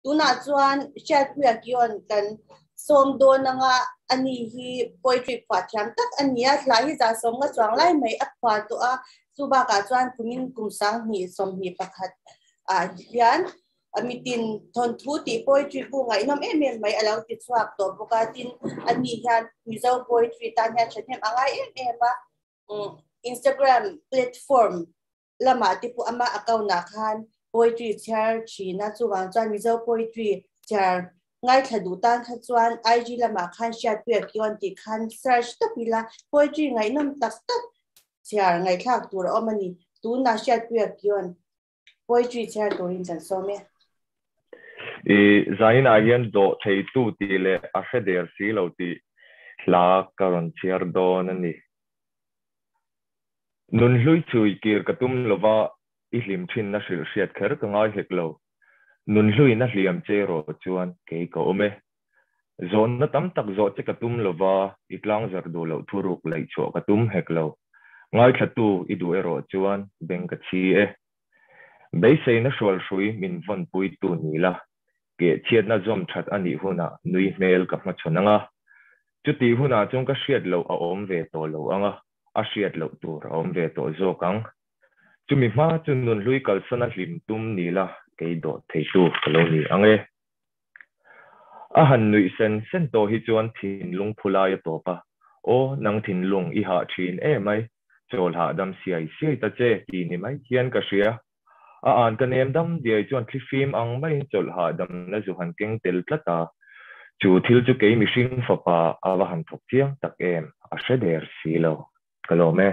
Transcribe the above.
Tunah chuan Hriatpuia Kion kan sawm dawn anga ani hi poetry phuah thiam tak a ni a, hla hi 150 chuang lai mai a phuah tawh a, chu bakah chuan kumin kum 2021 ah hian mitin thawnthu tih poetry bu ngaihnawm em em mai a lo ti chhuak tawh bawk a, tin ani hian Mizo poetry tan hian thahnem a ngai em em a, Instagram platform lamah te pawh ama account ah khan poetry chhiar thin a, chuvang chuan Mizo poetry chhiar ngaithla duh tan kha chuan IG lamah khan Hriatpuia Kion tih khan search tawp ila poetry ngaihnawm tak tak chhiar ngaihthlak tur a awm a ni. Tunah Hriatpuia Kion poetry chhiar turin kan sawm e. I zainah hian dawh theitu tih leh a hre der si lo tih hla ka rawn chhiar dawn a ni. Nun hlui chui kir ka tum lova i hlim thinna hrilh hriat kher ka ngai hek lo. Nun hluin a hliam che erawh chuan kei ka awm e. Zawnna tam tak zawh che ka tum lova i tlangzarh duh loh thuruk laih chhuah ka tum hek lo. Ngaithlatu i duh erawh chuan beng ka chhi e. Beiseina hrualhrui min vawnpuitu ni la, kehchhiatna zawm that a nih hunah nui hmel ka hmachhawn ang a. Chutih hunah chuan ka hriat loh a awm ve tawh lo ang a, a hriat loh tur a awm ve tawh zawk ang. Chumi hma chu nunhlui kalsan a hlim tum ni la, kei dawh theitu ka lo ni ang e. A han nuih sen sen tawh hi chuan thinlung phu lai a tawp a, Aw, nang thinlung i hah thin emai, chawl hahdam siai siai ta che ti ni mai hian ka hria. A an ka nem dam diai chuan thlifim ang maiin chawlh hahdamna zu han keng tel tlat a, chu thil chu kei mihring fapa a va han thawk chiang tak em, a hre der si lo. Ka lawm e.